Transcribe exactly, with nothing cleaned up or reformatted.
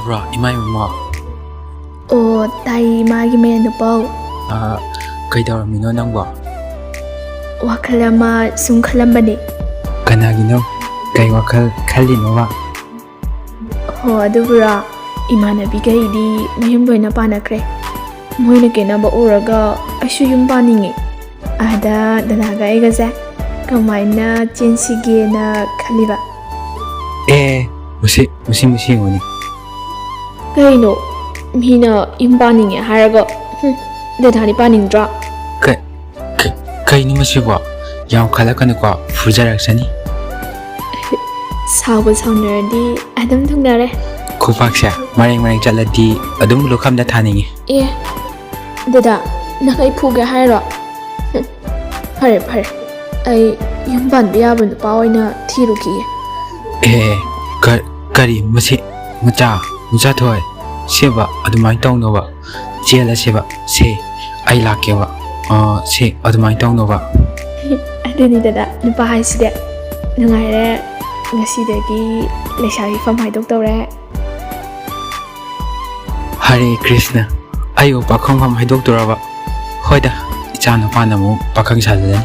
Bro, ꯏꯃꯥ ꯏꯃꯥ꯫ ꯑꯣ, ꯇꯥꯏ, ꯏꯃꯥꯒꯤ ꯃꯌꯥ ꯅꯨꯄꯥꯎ꯫ ꯑꯥ, ꯀꯩꯗꯧꯔꯝꯃꯤꯅꯣ ꯅꯪꯕꯣ? ꯋꯥꯈꯜ ꯑꯃ ꯁꯨꯝ ꯈꯜꯂꯝꯕꯅꯤ꯫ ꯀꯅꯥꯒꯤꯅꯣ? ꯀꯩ ꯋꯥꯈꯜ ꯈꯜꯂꯤꯅꯣꯕ? ꯍꯣ, ꯑꯗꯨꯕꯨꯔꯣ, ꯏꯃꯥꯟꯅꯕꯤꯈꯩꯗꯤ ꯃꯌꯨꯝ ꯂꯣꯏꯅ ꯄꯥꯟꯅꯈ꯭ꯔꯦ꯫ ꯃꯣꯏꯅ ꯀꯦꯅꯕ ꯎꯔꯒ ꯑꯩꯁꯨ ꯌꯨꯝ ꯄꯥꯟꯅꯤꯡꯉꯦ꯫ ꯑꯗ ꯗꯗꯥꯒ ꯑꯩꯒꯁꯦ ꯀꯃꯥꯏꯅ ꯆꯦꯟꯁꯤꯒꯦꯅ ꯈꯜꯂꯤꯕ꯫ ꯑꯦ, ꯃꯁꯤ, ꯃꯁꯤ, ꯃꯁꯤ ꯌꯦꯡꯉꯨꯅꯦ꯫ ꯀꯩꯅꯣ? ꯃꯤꯅ ꯌꯨꯝ ꯄꯥꯟꯅꯤꯡꯉꯦ ꯍꯥꯏꯔꯒ, ꯍꯨꯝ, ꯗꯗꯥꯗꯤ ꯄꯥꯅꯤꯡꯗ꯭ꯔꯣ? ꯀ-, ꯀ-, ꯀꯩꯅꯣ ꯃꯁꯤꯕꯣ? ꯌꯥꯝ ꯈꯜꯂꯛꯀꯅꯨꯀꯣ, ꯐꯨꯖꯔꯛꯁꯅꯤ꯫ ꯁꯥꯎꯕ ꯁꯥꯎꯅꯔꯗꯤ ꯑꯗꯨꯝ ꯊꯨꯡꯅꯔꯦ꯫ ꯈꯨꯄꯥꯛꯁꯦ ꯃꯔꯦꯡ ꯃꯔꯦꯡ ꯆꯠꯂꯗꯤ ꯑꯗꯨꯝ ꯂꯨꯈꯝꯗ ꯊꯥꯅꯤꯡꯉꯤ꯫ ꯑꯦ, ꯗꯗꯥ, ꯅꯪ ꯑꯩ ꯐꯨꯒꯦ ꯍꯥꯏꯔꯣ? ꯍꯨꯝ, ꯐꯔꯦ, ꯐꯔꯦ, ꯑꯩ ꯌꯨꯝ ꯄꯥꯟꯕ ꯌꯥꯕ ꯅꯨꯄꯥ ꯑꯣꯏꯅ ꯊꯤꯔꯨꯈꯤꯒꯦ꯫ ꯑꯦ, ꯀ-, ꯀꯔꯤ ꯃꯁꯤ? ꯃꯆꯥ, ꯃꯆꯥ ꯊꯣꯏ, ꯁꯦꯕ ꯑꯗꯨꯃꯥꯏꯅ ꯇꯧꯅꯣꯕ, ꯆꯦꯜꯂꯁꯦꯕ, ꯁꯦ, ꯑꯩ ꯂꯥꯛꯀꯦꯕ, ꯑ, ꯁꯦ, ꯑꯗꯨꯃꯥꯏꯅ ꯇꯧꯅꯣꯕ꯫ ꯑꯗꯨꯅꯤ ꯗꯗꯥ, ꯅꯨꯄꯥ ꯍꯥꯏꯁꯤꯗꯤ ꯅꯨꯡꯉꯥꯏꯔꯦ, ꯉꯁꯤꯗꯒꯤ ꯂꯩꯁꯥꯕꯤ ꯐꯝ ꯍꯥꯏꯗꯣꯛꯇꯧꯔꯦ꯫ ꯍꯔꯦ ꯀ꯭ꯔꯤꯁꯅ, ꯑꯩꯕꯨ ꯄꯥꯈꯪ ꯐꯝ ꯍꯥꯏꯗꯣꯛꯇꯣꯔꯕ? ꯍꯣꯏꯗ, ꯏꯆꯥ ꯅꯨꯄꯥꯅ ꯑꯃꯨꯛ ꯄꯥꯈꯪ ꯁꯥꯖꯅꯤ꯫